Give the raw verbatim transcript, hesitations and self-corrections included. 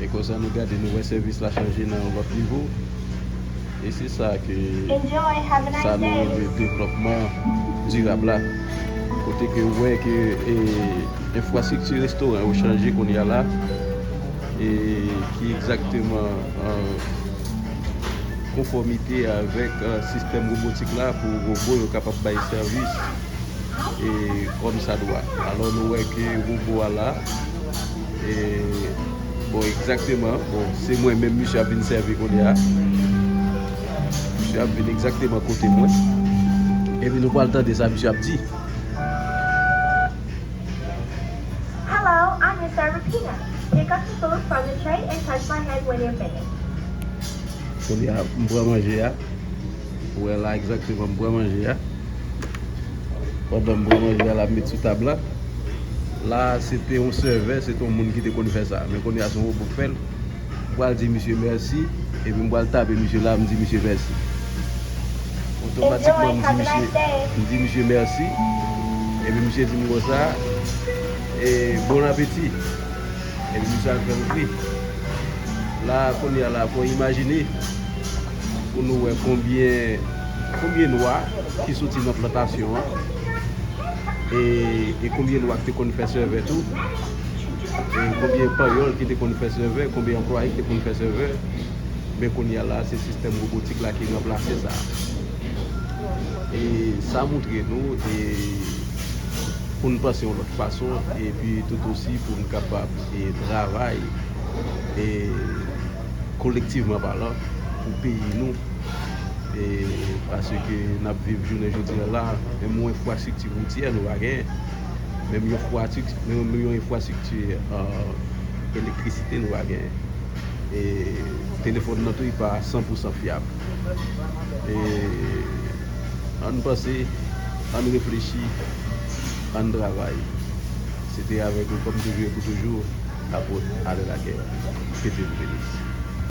E konsa nou gade, nou wè sèvis la chanje nan yon lòt nivo. E se sa ke sa nou rele devlòpman dirab la. Kote ke ou wè ke e, enfrastrikti restoran yo chanje kounye a la, e ki egzakteman an konfòmite avèk e, sistèm wobotik la pou wobo yo kapab bay sèvis e, kòm sa dwa. Alò, nou wè ke wobo a la, e, bon, egzakteman, bon, se mwen menm misye ap vin sèvi kounye a. Misye ap vin egzakteman kote mwen. Epi nou pral tande sa misye ap di. Hello, I'm your server Pina. Pick up the food from the tray and touch my head when you're finished. Kounye a, m pran manje a. Ou wè la egzakteman, m pran manje a. Pandan m pran manje a, l ap met sou tab la. La, se te yon sèvè, se te yon moun ki te konn fè sa. Men kounye a, se yon wobo k fè l. M pral di misye mèsi, epi m pral tape misye la, m di misye mèsi. Otomatikman, m di misye, m di misye mèsi, epi misye di m konsa, e bon apeti. Epi misye al fè wout li. La, kounye a la, fò w imajine pou nou wè konbyen, konbyen nwa ki soti nan plantasyon an. E, e konbyen nwa ki te konn fè sèvè tou. E konbyen panyòl ki te konn fè sèvè, konbyen anplwaye ki te konn fè sèvè. Men kounye a la, se sistèm wobotik la ki ranplase sa. E sa montre nou, e pou n panse yon lòt fason, epi tout osi pou n kapab e travay e kolektivman palan pou peyi nou, e paske n ap viv jounen jodi a la, menm yon enfrastrikti woutyè nou pa genyen, menm yon enfrastrikti, menm yon enfrastrikti e, elektrisite nou pa genyen. E telefòn nan tou, li pa san pou san fyab. E ann panse, ann reflechi, ann travay. Se te avèk ou kòm toujou e pou toujou, Apot Alain Laguerre. Ke Dye nou beni.